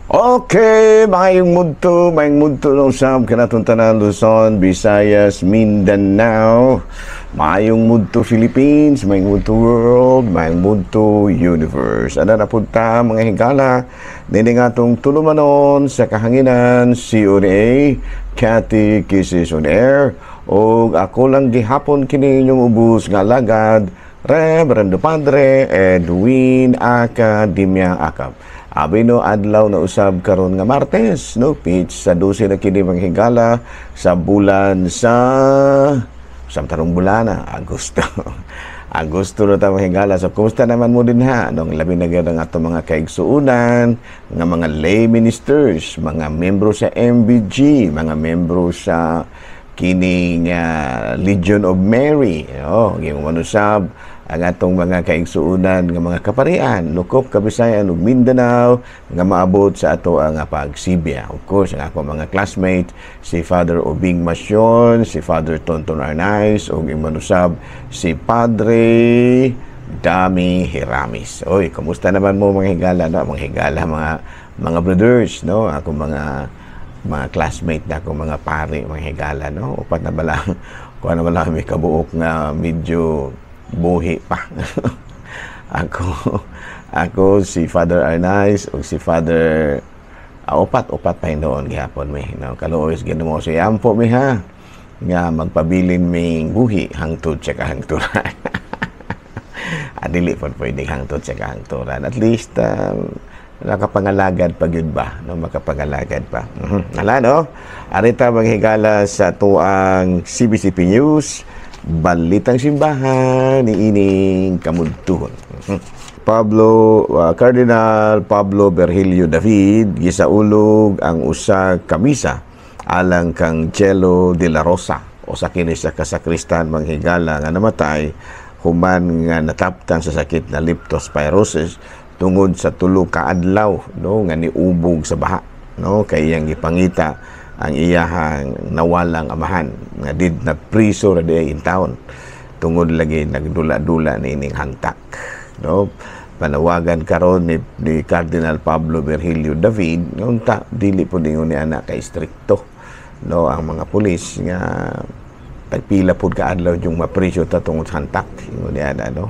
Okay, maayong mudto no usab kanatong tanan, Luzon, Visayas, Mindanao. Maayong mudto, Philippines, maayong mudto, world, maayong mudto, universe. Ana na pud ta, mga higala, nini nga atong tulumanon sa kahanginan, COA, Catechism on Air, og ako lang gihapon kini inyong ubos nga alagad, Reverendo Padre Edwin Academia Acap. Abi no, adlaw na usab karon nga Martes, no, petsa 12 na kini, mga higala, sa bulan sa samtarong bulana, Agosto. Agosto na ta, mga higala. So kumusta naman mo dinha? Nung labi na gyud ang atong mga kaigsuunan, nga mga lay ministers, mga membro sa MBG, mga membro sa kining Legion of Mary, no? Yung manusab ang atong mga kaigsuunan nga mga kaparian, lukop Kabisayan ug Mindanao nga maabot sa ato ang pagsibya. Of course, ang akong mga classmate, si Father Obing Masyon, si Father Tonton Arnaiz, ug manusab si Padre Dami Hiramis. Oy, kumusta naman mo, mga higala, no? Mga higala, mga brothers, no? Ako mga classmate na akong mga pare, mga higala, no? Upat na bala, kuha na bala may kabuok nga medyo buhi pa. Ako si Father Arnaiz o si Father upat pa noon gihapon mi, no? Kaluoy Ginoo mo si ampo mi ha nga magpabilin ming buhi hangtod sa kahangturan. Dili po pwede hangtod sa kahangturan. At least nakapangalagad pa gyud ba, no? Makapangalagad pa. Ala no, arita, mga higala, sa tuang CBCP News, Balitang Simbahan ni ining kamudtuhon. Pablo Cardinal Pablo Virgilio David gisaulog ang usa ka misa alang kang Cielo de la Rosa. Usa kini sa kasakristan, mga higala, nga namatay human nga nataptan sa sakit na leptospirosis tungod sa 3 ka adlaw, no, nga niubog sa baha, no, kay iyang gipangita ang iyahang nawalang amahan nga did na priso ra diay in town tungod lagi nagdula-dula ni ining hantak, no. Panawagan karon ni Cardinal Pablo Virgilio David nga unta dili po dingon ni ana kay strikto, no, ang mga pulis nga tagpila pud ka adlaw yung mapriso ta tungod sa hantak, ingon ni ana, no.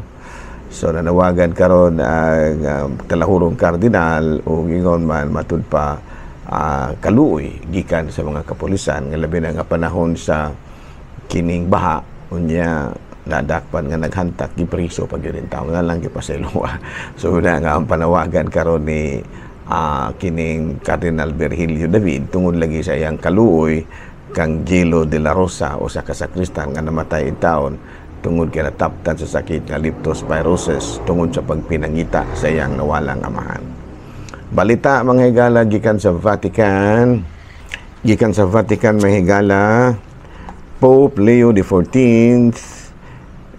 So nanawagan karon ang talahurong kardinal ug ingon man matud pa kaluoy gikan sa mga kapulisan nga labi na nga panahon sa kining baha, unya nadakpan nga naghantak, gipriso pag yun tawo nga lang gipasayloa. So na nga ang panawagan karon ni kining Cardinal Virgilio David tungod lagi sa iyang kaluoy kang Gelo de la Rosa, o sa kasakristan nga namatay in taon tungod kay nataptan sa sakit nga leptospirosis tungod sa pagpinangita sa iyang nawalang amahan. Balita, mga higala, gikan sa Vatican. Gikan sa Vatican, mga higala, Pope Leo XIV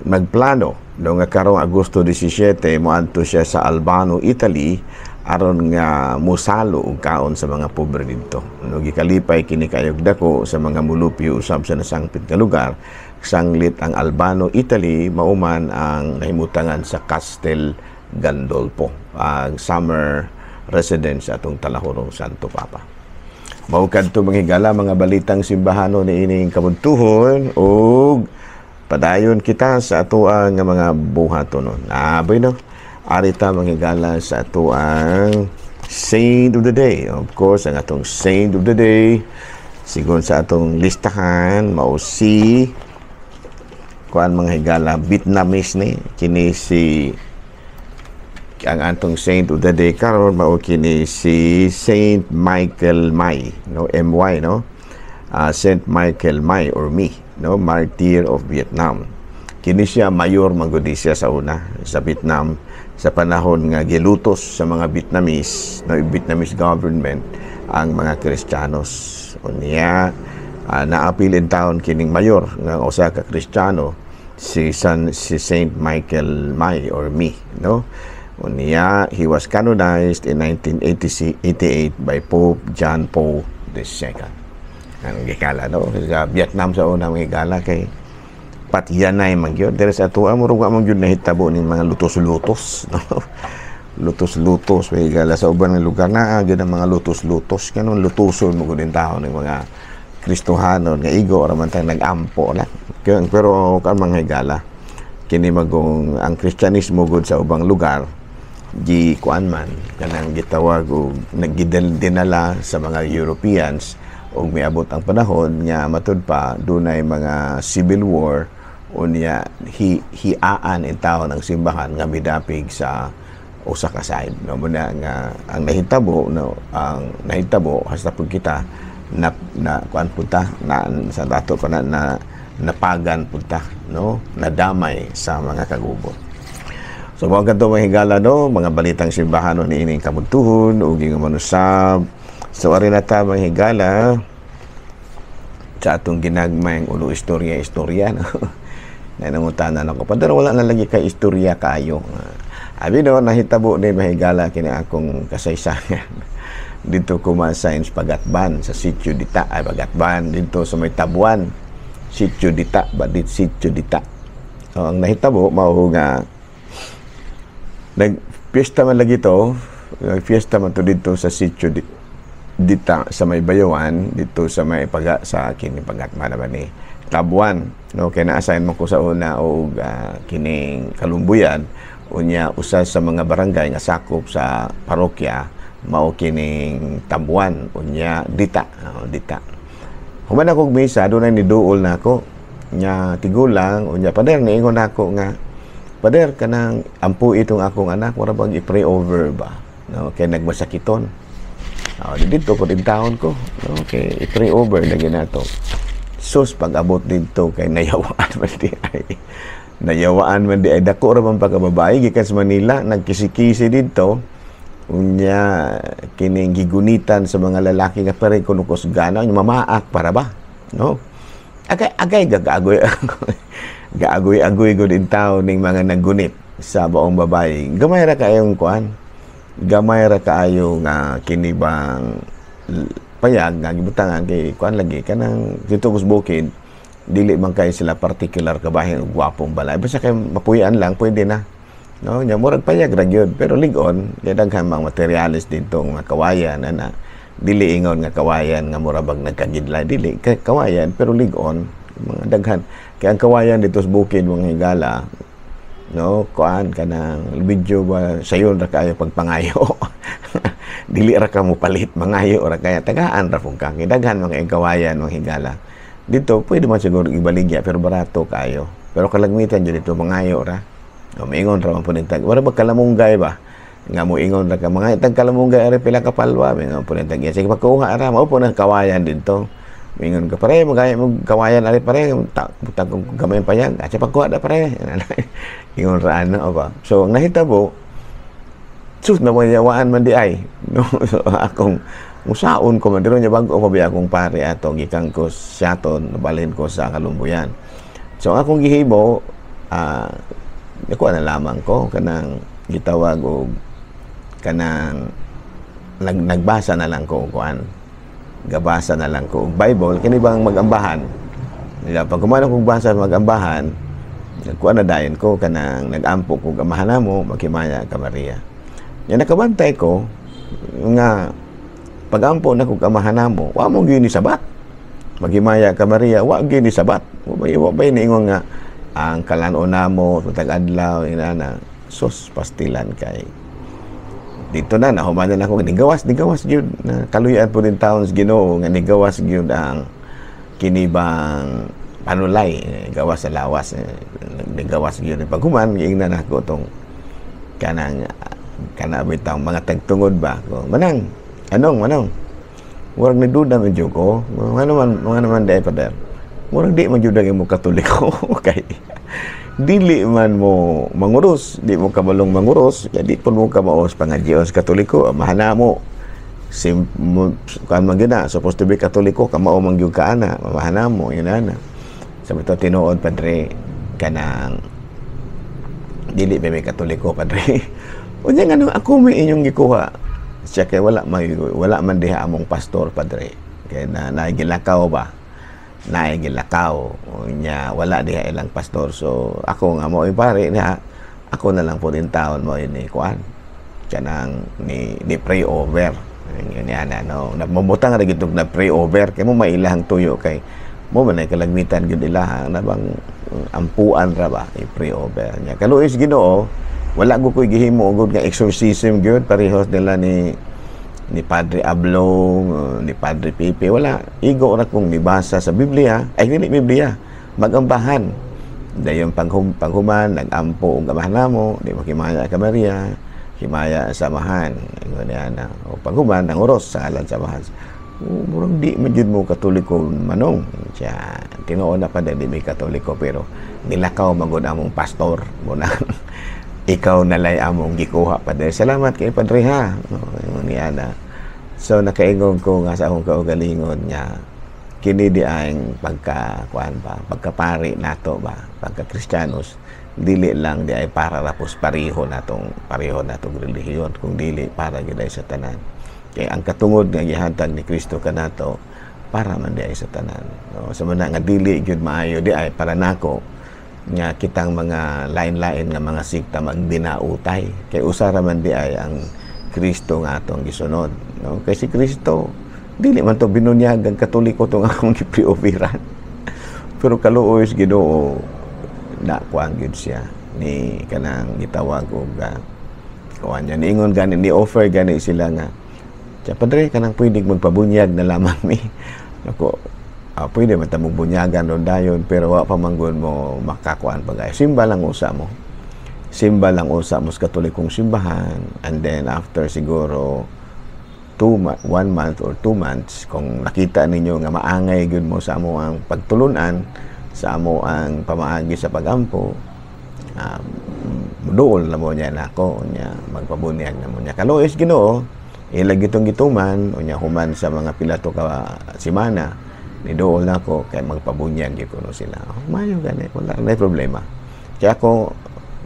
nagplano, no, nga karong Agosto 17 moadto siya sa Albano, Italy aron nga musalo og kaon sa mga pobre didto. No, gikalipay kini kayog dako sa mga mulupyo usab sa nasangpit nga lugar sanglit ang Albano, Italy mauman ang nahimutangan sa Castel Gandolfo, ang summer residence atong talahurong Santo Papa. Mao kadto, mga higala, mga balitang simbahano ni ining kabuntuhon ug padayon kita sa atoang nga mga buhatonon. Aboy no. Arita, mga higala, sa atoang Saint of the Day. Of course, ang atong Saint of the Day sigon sa atong listahan mao si kuan, mga higala, Vietnamese ni kini si ang atong Saint of the Day karon mao kini si Saint Michael Mai, no, MY, no, Saint Michael Mai or Me, no, martyr of Vietnam. Kini siya mayor magudi siya sa una sa Vietnam sa panahon nga gilutos sa mga Vietnamese, no, Vietnamese government ang mga Kristiyanos. Unya naapil in town kining mayor nga usa ka Kristiyano, si Saint Michael Mai or Me, no. Unya he was canonized in 1988 by Pope John Paul II. Ang gikala, no, sa Vietnam sa una, mga higala, kay patyanay man gyud. Diri sa atoa murag wa man gyud nahitabo ning mga lutos-lutos, no. Lutos-lutos, mga higala, sa uban ng lugar na gyud ang mga lutos-lutos, kanon lutuson mo gud taon ng mga Kristohanon nga igo ra man tang nag-ampo na. Pero kan, mga higala, kini magong ang Kristyanismo gud sa ubang lugar gi kuan man, kanang gitawag og naggidal dinala sa mga Europeans, ug miabot ang panahon nga matud pa dunay mga civil war, unya hi hiaan in taon ang simbahan nga midapig sa usa ka side, no? Muna nga ang nahitabo, no, ang nahitabo hasta pud kita na na kuan punta na sa dato pa na, na napagan punta, no, nadamay sa mga kagubot. So mga kadto, mga higala, no, mga balitang simbahan, no, niining kabugtuhon ug manusab. So ari na ta, mga higala, sa atong ginagmayng ulo istorya istorya, no. Nanangutanan ako, "Padre, wala na lagi kay istorya kaayo?" Abi no, nahitabo ni, mahigala, kini akong kasaysayan. Dito ko ma-science Pagatban sa Sitio Dita, ay Pagatban dito sa may Tabuan, Sitio Dita ba dit, Sitio Dita. So ang nahitabo mao nga nagpiesta man lagi to, nagfiesta man to dito sa Sitio Dita sa may Bayawan, dito sa may paga sa kini Pagatban naman ni Tabuan, no, kay na-assign mo ko sa una og kining Kalumbuyan, unya usa sa mga barangay nga sakop sa parokya mao kining Tabuan, unya Dita, Dita. Human ako og misa, dunay niduol na ako nya tigulang, unya, "Pader," niingon nako nga, "Pader, kanang ampo itong akong anak, wala bang i-pray over ba, no, kay nagmasakiton." Oh, dito ko din taon ko, no, kay i-pray over lagi nato. Sus, pag abot dito kay nayawaan man di ay. Nayawaan man di ay, dako ra man pagkababae gikan sa Manila, nagkisi-kisi dito. Unya kining gigunitan sa mga lalaki nga pare kuno kusgana, unya mamaak para ba, no? Agay agay gagagoy gaagoy-agoy gud in taon ning mga naggunit sa baong babae. Gamay ra kaayong kuan. Gamay ra kaayo nga kini bang payag nga gibutangan kay kuan lagi, kanang dito sa bukid dili man kay sila particular kabahin og gwapong balay, basta kay mapuy-an lang, pwede na, no? Nya murag payag ra gyud, pero lig-on kay daghan mga materialis dito, mga kawayan ana. Dili ingon nga kawayan nga mura bag nagkagidlay, dili kay kawayan, pero lig-on mga daghan kay ang kawayan dito sa bukid, mga higala, no, kuan kanang video ba, sayon ra kaayo pagpangayo. Dili ra ka mo palit, mangayo ra kaya tagaan ra pud ka kay daghan mga kawayan, mga higala. Dito pwede man siguro ibaligya, pero barato kaayo, pero kalagmitan jud dito mangayo ra, o maingon ra man pud tag wala ba kalamunggay ba nga mo ingon ra ka mga tag kalamunggay ari pila ka palwa, mingon pud tag, "Sige, pagkuha ra." Mao po nang kawayan dito. Mingon ka, "Pare, magaya mo kawayan ari pare, ta gamay pa yan. At pagkuha da pare." Ingon ra ano ba. So ang nahitabo, sus, nawayawaan man di ay, no? So akong musaon ko man diro nya, bago pa biya akong pare ato, gikan ko Siaton, nabalhin ko sa Kalumbuyan. So ang akong gihimo, ako na lamang ko kanang gitawag og kanang nagbasa na lang ko kuan, gabasa na lang ko og Bible, kini bang magambahan nila. Pag kumano kong basa magambahan, nagkuan na dayon ko, kanang nagampo ko, "Amahan namo, maghimaya ka Maria." Nya nakabantay ko nga pagampo na kog "Amahan namo," wa mo gyud ni sabat. "Maghimaya ka Maria," wa gyud ni sabat. Wa ba niingon nga ang kalan-on namo matag adlaw inana. Sus, pastilan kay dito na nahuman na ako, nigawas nigawas gyud na kaluyan po din taon sa Ginoo nga nigawas gyud ang kinibang panulay, gawas sa lawas, nigawas gyud. Paghuman, giingnan ako tong kanang kana bitaw mga tagtungod ba ko, "Manang, anong manong, murag nagduda man jud ko." "Mga naman, mga naman di, pader?" "Murag di man jud mo Katoliko kay dili man mo manguros, di mo kabalong manguros, kaya di pud mo kamao sa pangadyoon sa Katoliko. Amahan namo sim mo kan man gina supposed to be Katoliko, kamao man gyud ka ana, amahan namo yun ana." Sabi to, "Tinuod padre, kanang dili ba may Katoliko, padre." "Unya nga ako may inyong gikuha siya kay wala may wala man diha among pastor, padre, kay na naigilakaw ba, naigilakaw, unya wala diha ilang pastor. So ako nga mo pare diha, ako na lang po din taon mo ini kuan." Kanang ni pray over. Yun yan, ano, namumutang ra gyud na pray over kay mo mailahang tuyo, kay mo man ay kalagmitan gyud ilaha na bang ampuan ra ba, i-pray over niya. Kaluoy sa Ginoo, wala ko ko'y gihimo gud nga exorcism gyud parehos nila ni Padre Ablong, ni Padre Pipe. Wala, igo ra kong nibasa sa Biblia, ay dili Biblia, magambahan. Dayon paghuman nagampo og Amahan namo, di mo himaya ka Maria, himaya sa Amahan. Ingon niya na. O paghuman ang oros sa ngalan sa Amahan. Oh, murag di man jud mo Katoliko, manong. Siya, tinuod na pa di may Katoliko, pero nilakaw magud among pastor mo na ikaw nalay among gikuha, Padre. Salamat kay Padre ha. No, ingon niya na. So nakaingon ko nga sa akong kaugalingon nga kini di ang pagka kuan ba, pagkapari nato ba, pagka Kristiyanos, dili lang di ay para rapos pareho natong relihiyon, kung dili para gyud ay sa tanan. Kay ang katungod nga gihatag ni Kristo kanato para man di ay sa tanan. No, sa man nga dili gyud maayo di ay para nako nga kitang mga lain-lain nga mga sikta magdinautay, kay usa ra man di ay ang Kristo nga atong gisunod, no? Kay si Kristo dili man to binunyag ang Katoliko tong akong gipre-overan, pero kaluoy sa Ginoo na kuan gyud siya ni kanang gitawag og kuan niya, niingon gani, ni offer gani sila nga, "Siya, Padre, kanang pwede magpabunyag na lamang mi." Nako, pwede man ta mong bunyagan ron dayon, pero wa pa man gud mo makakuan pa gay. Simba lang usa mo. Simba lang usa mo sa Katolikong simbahan, and then after siguro 1 month or 2 months, kung nakita ninyo nga maangay gyud mo sa amo ang pagtulunan, sa amo ang pamaagi sa pagampo, duol na mo niya nako, unya magpabunyag na mo niya. Kaluoy sa Ginoo, ila gitong gituman. Unya human sa mga pila to ka semana, ni duol na ako kay magpabunyag gyud kuno sila. Oh, mayo gani, wala na problema. Kaya ako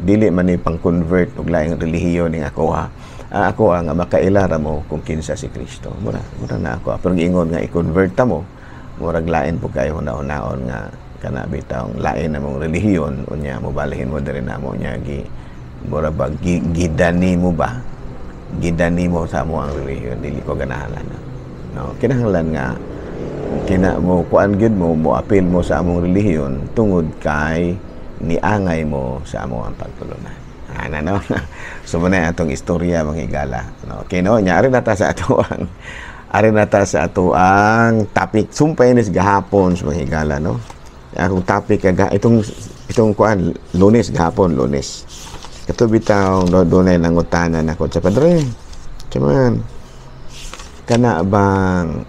dili man ni pang-convert og laing relihiyon ning ako ha. Ah, ako ang makaila ra mo kung kinsa si Kristo. Mura na ako. Pero giingon nga i-convert ta mo, murag lain po kayo huna-hunaon nga kana bitawng lain na mong relihiyon, unya mobalhin mo diri namo nya gi mura ba gidani mo ba? Gidani mo sa mo ang relihiyon, dili ko ganahan na. No, kinahanglan nga kina mo kuan gyud mo, mo apil mo sa among relihiyon tungod kay niangay mo sa amo ang pagtulunan. Ana no. So muna atong istorya, mga higala. No, okay no, nya ari na ta sa ato ang topic. Sumpay nis gahapon sa mga higala, no. Akong topic kaga itong kuan Lunes gahapon, Lunes. Kato bitaw no, dunay nangutana nako sa Padre. Chaman, kana bang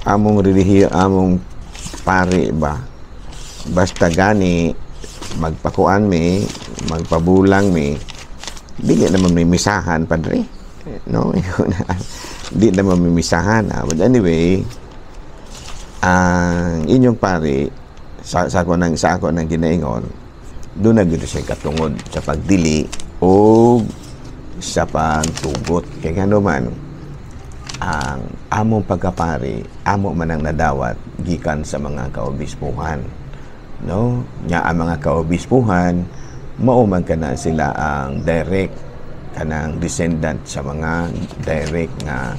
among relihiyon, among pari ba, basta gani magpakuan mi, magpabulang mi, dili naman may misahan, Padre, no? Di naman may misahan, ah. But anyway, ang inyong pari sa ako nang ginaingon, doon na gyud siya katungod sa pagdili o sa pagtugot, kay ngano man ang among pagkapari, amo man ang nadawat gikan sa mga kaobispuhan, no? Nya ang mga kaobispuhan, mao man kana sila ang direct kanang descendant sa mga direct nga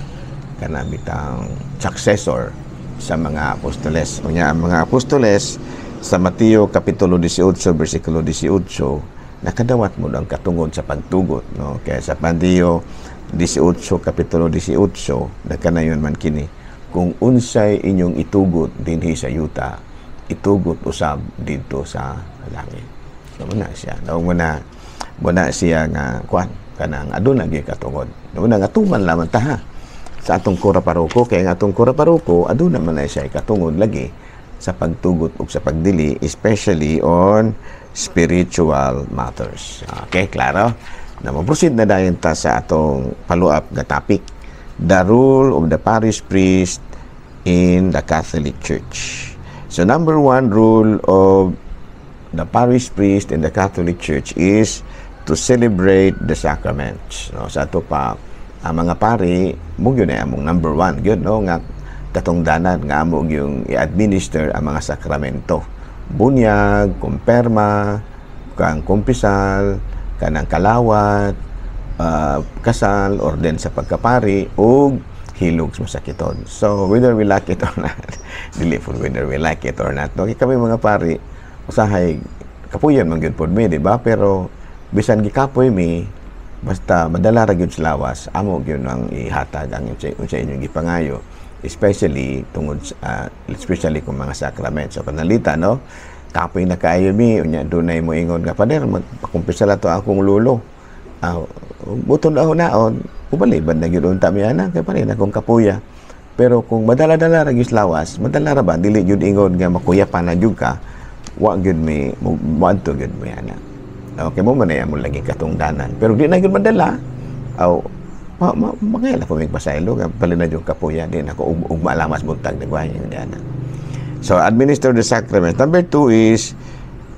kanang bitang successor sa mga apostoles. Unya ang mga apostoles sa Mateo kapitulo 18 bersikulo 18, nakadawat mo ang katungod sa pagtugot, no? Kaya sa Mateo 18 kapitulo 18, nakanayon man kini, "Kung unsay inyong itugot dinhi sa yuta, itugot usab didto sa langit." So muna siya. No, muna siya nga kuan kanang aduna gyud katungod. No, muna nga tuman lamang ta ha sa atong kura paroko, kay ang atong kura paroko aduna man na siya katungod lagi sa pagtugot ug sa pagdili, especially on spiritual matters. Okay, klaro? Na mo-proceed na dayon ta sa atong follow-up nga topic, the role of the parish priest in the Catholic Church. So number one rule of the parish priest in the Catholic Church is to celebrate the sacraments. No, sa ato pa ang mga pari mo gyud ay among number one gyud, no, nga katungdanan nga amo yung i-administer ang mga sakramento. Bunyag, kumpirma, kang kumpisal, Kanang kalawat, kasal, orden sa pagkapari ug hilog sa masakiton. So whether we like it or not, dili po whether we like it or not, no? Kami mga pari, usahay kapuyan man gyud pod mi, di ba? Pero bisan gikapoy mi, basta madala ra gyud sa lawas, amo gyud ang ihatag ang unsa inyong gipangayo, especially tungod especially kung mga sacrament. So panalita, no, kapoy na kaayo mi, unya dunay mo ingon nga, "Pader, magpakumpisal to akong lulo." Buton ako naon, ubaliban na gyud unta mi ana kay pareho na kung kapuya. Pero kung madala-dala ra gyud lawas, madala ra ba, dili gyud ingon nga makuyapan na gyud ka, wa gyud mi moadto gyud mi ana. Okay mo man mo lagi katungdanan. Pero di na gyud madala, aw ma, ma, mangayala po mig pasaylo nga bali na gyud kapuya, di na ko ugma lamas buntag nagwahin di ana. So administer the sacrament. Number two is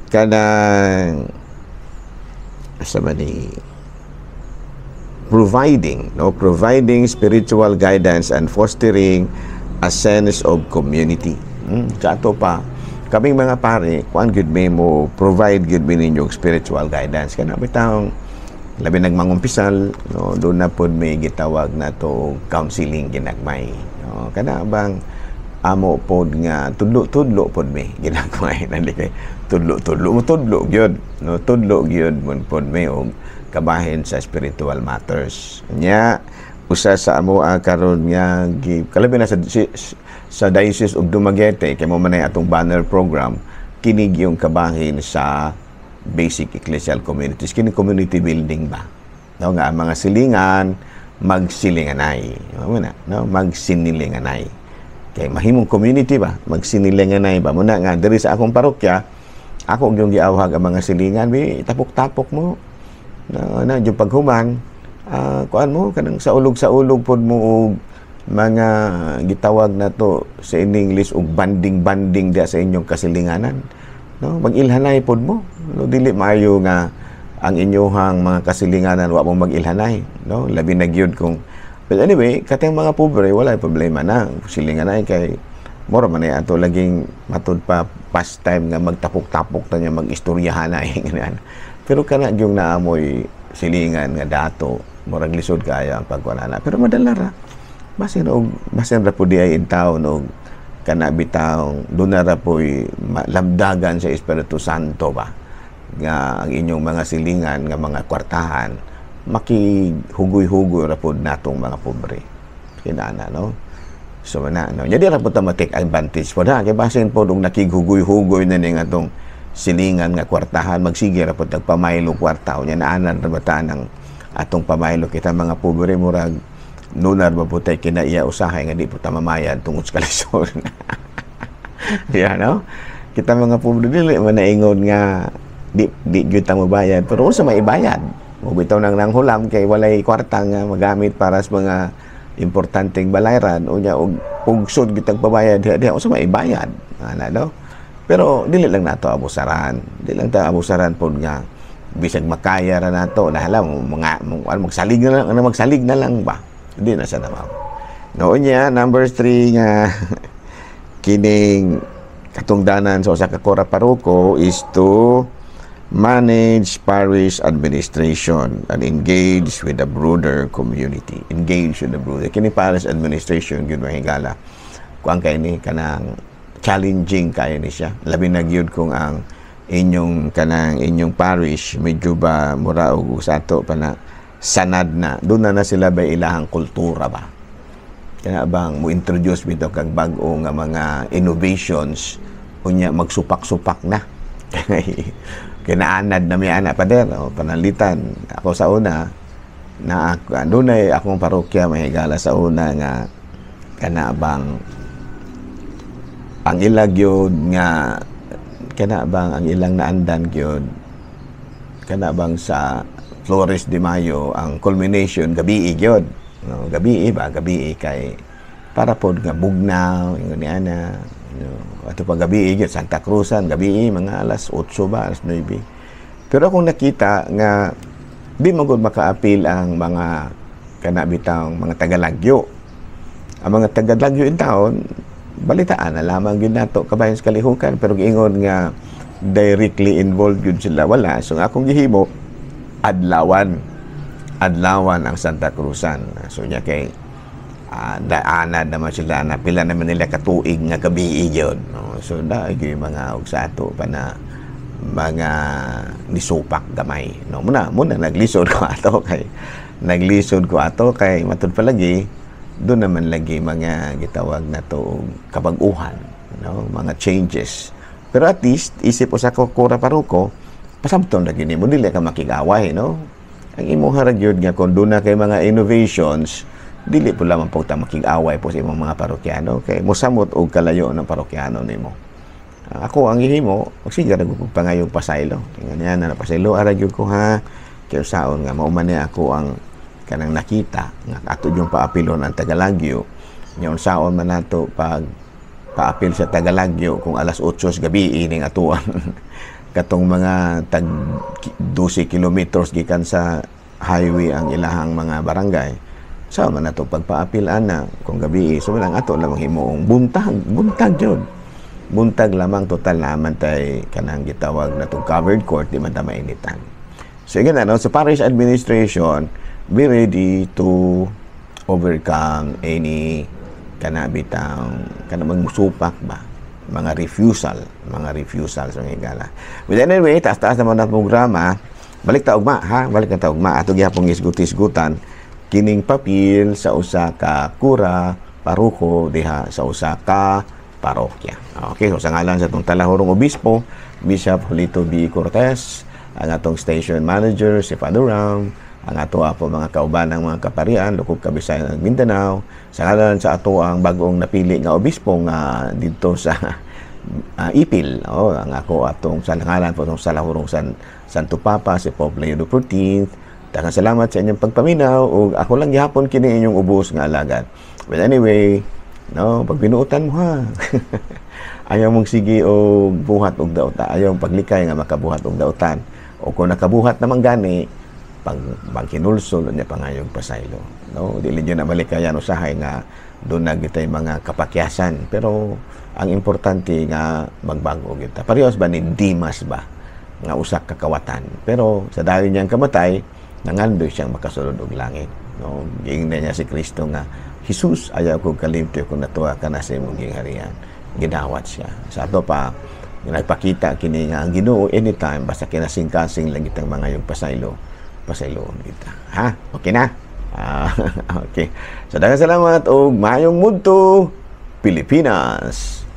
kanang sa ni providing, no, providing spiritual guidance and fostering a sense of community. Sa ato pa, kaming mga pare, kuan gyud mi mo provide gyud mi ninyo spiritual guidance. Kana bitawng labi nagmangumpisal, no, doon na pod may gitawag na to counseling ginagmay, no? Kana bang amo pod nga tudlo-tudlo pod mi ginagmay, nandi kay tudlo-tudlo mo, tudlo gyud, no, tudlo gyud mon pod mi og kabahin sa spiritual matters nya. Usa sa amo karon nga kalabi na sa Diocese of Dumaguete kay mo man atong banner program, kinig yung kabahin sa basic ecclesial communities, kini community building ba, no, nga ang mga silingan magsilinganay mo na, no, magsinilinganay kay mahimong community ba, magsinilinganay ba. Muna nga diri sa akong parokya, ako yung giawhag ang mga silingan, bi tapok-tapok mo na, na yung paghuman, kuan mo kanang sa ulog pod mo og mga gitawag na to sa in English og banding banding dia sa inyong kasilinganan, no, mag-ilhanay pod mo, no. Dili maayo nga ang inyuhang mga kasilinganan wa mo mag-ilhanay, no, labi na gyud kung, but anyway, katong mga pobre wala problema na silinganay kay mura man ay ato laging matud pa pastime nga magtapok-tapok ta niya, mag-istoryahan na ganyan. Pero kana yung naamoy silingan nga dato, murag lisod kaya ang pagkuanana, pero madala ra, basin og basin ra pud ay in town og kana bitawng doon na ra po'y lamdagan sa Espiritu Santo ba nga ang inyong mga silingan nga mga kwartahan makihugoy-hugoy ra pod natong mga pobre kinana, no. So na, no, jadi ra pod ta ma-take advantage pod ha, kay basin pod og nakighugoy-hugoy na ning atong silingan nga kwartahan, magsige ra pod tagpamaylo kwarta, unya naanan ra ba ng atong pamaylo. Kita mga pobre, murag nunar ba po tay kinaiya usahay nga di po ta mamayad tungod sa kalisod. Yeah, no? Kita mga pobre, dili man naingon nga di gyud ta mobayad, pero unsa may ibayad mo bitaw nang nanghulam kay walay kwarta nga magamit para sa mga importanteng balayran. Unya og pugsod gitag pabayad diha diha, unsa may ibayad ana, no? Pero dili lang nato abusaran, dili lang ta abusaran pod nga bisag makaya ra nato na hala mga ano, magsalig na lang ano, magsalig na lang ba, hindi na sa naman, no. Unya number 3 nga kining katungdanan sa usa ka kura paroko is to manage parish administration and engage with the broader community. Engage with the broader, kini parish administration gyud, mga higala, kuan kay ni kanang challenging kayo ni siya, labi na gyud kung ang inyong kanang inyong parish medyo ba mura og sa ato pa na sanad na doon na na sila ba ilahang kultura ba, kaya bang mo introduce bitaw kag bag-o nga mga innovations, unya magsupak-supak na, kinaanad na mi ana, pader o panalitan. Ako sa una na dunay akong parokya, mahigala, sa una nga kana bang ang ilag gyud nga kana bang ang ilang naandan gyud kana bang sa Flores de Mayo, ang culmination gabi gyud, no, gabi ba, gabi kay para pod nga bugnaw ingon ni ana, no. Ato pa gabi gyud Santa Cruzan gabi mga alas 8 ba, alas 9. Pero akong nakita nga di man gud maka-apil ang mga kana bitang mga tagalagyo. Ang mga tagalagyo in town, balitaan na lamang gyud nato kabahin sa kalihukan, pero giingon nga directly involved gyud sila, wala. So ang akong gihimo Adlawan. Adlawan ang Santa Cruzan. So nya kay daanad naman sila na pila naman nila katuig nga gabi yun, no? So da yung mga og sa ato pa na mga nisupak gamay, no? Muna muna naglisod ko ato kay matud palagi doon naman lagi mga gitawag na to kabag-uhan, no, mga changes. Pero at least isip usa ka kura paroko, pasabton lagi nimo, dili ka makig-away, no? Ang imong ra gyud nga kung doon na kay mga innovations, dili po lamang po ta makig-away po sa imong mga parokyano kay mosamot og kalayo ng parokyano nimo. Ako ang gihimo, magsige ra ko pangayong pasaylo. Ingon niya na pasaylo ara gyud ko ha. Kay usaon nga mao man ni ako ang kanang nakita nga ato yung paapilon ang Tagalagyo. Nya unsaon man nato pag paapil sa Tagalagyo kung alas 8 sa gabi ining atuan katong mga tag 12 kilometros gikan sa highway ang ilahang mga barangay? Sa man nato pagpaapil ana kung gabi? So man ang ato lamang himuong buntag, buntag jud, buntag lamang. Total naman tay kanang gitawag na tong covered court, di man ta mainitan. So again, ano, sa parish administration, be ready to overcome any kana bitang kana magmusupak ba, mga refusal sa mga higala. But anyway, taas-taas naman ang programa. Balik ta ugma ha, balik ta ugma, ato gihapon isgut-isgutan kining papel sa usa ka kura paroko diha sa usa ka parokya. Okay, so sa ngalan sa atong talahurong obispo, Bishop Julito B. Cortez, ang atong station manager si Father Ram, ang ato po mga kauban ng mga kaparian, lukub Kabisayan ug Mindanao, sa ngalan sa ato ang bagong napili nga obispo nga didto sa Ipil, oh, ang ako atong sa ngalan po itong salahurong Santo Papa, si Pope Leo XIV. Daghang salamat sa inyong pagpaminaw ug ako lang gihapon kini inyong ubos nga alagad. Well, anyway, no, pag binuotan mo ha. Ayaw mong sige og buhat og dautan, ayaw paglikay nga makabuhat og dautan. O kung nakabuhat naman gani, pag paghinulsol niya pangayog pasaylo. No, dili niyo na malikayan usahay nga doon na gitay mga kapakyasan. Pero ang importante nga magbago kita. Parehas ba ni Dimas ba nga usa ka kawatan? Pero sa dayon niyang kamatay, nangandoy siyang makasulod og langit. No, giingnan niya si Kristo nga, "Jesus, ayaw ko kalimti kung natuwa ka na sa imong gingharian." Gidawat siya. Sa ato pa, nagpakita kini nga ang Ginoo anytime, basta kinasing-kasing lang kitang mga yung pasaylo, pasayloon kita. Ha? Okay na? Okay. So, daghang salamat og maayong mudto, Pilipinas.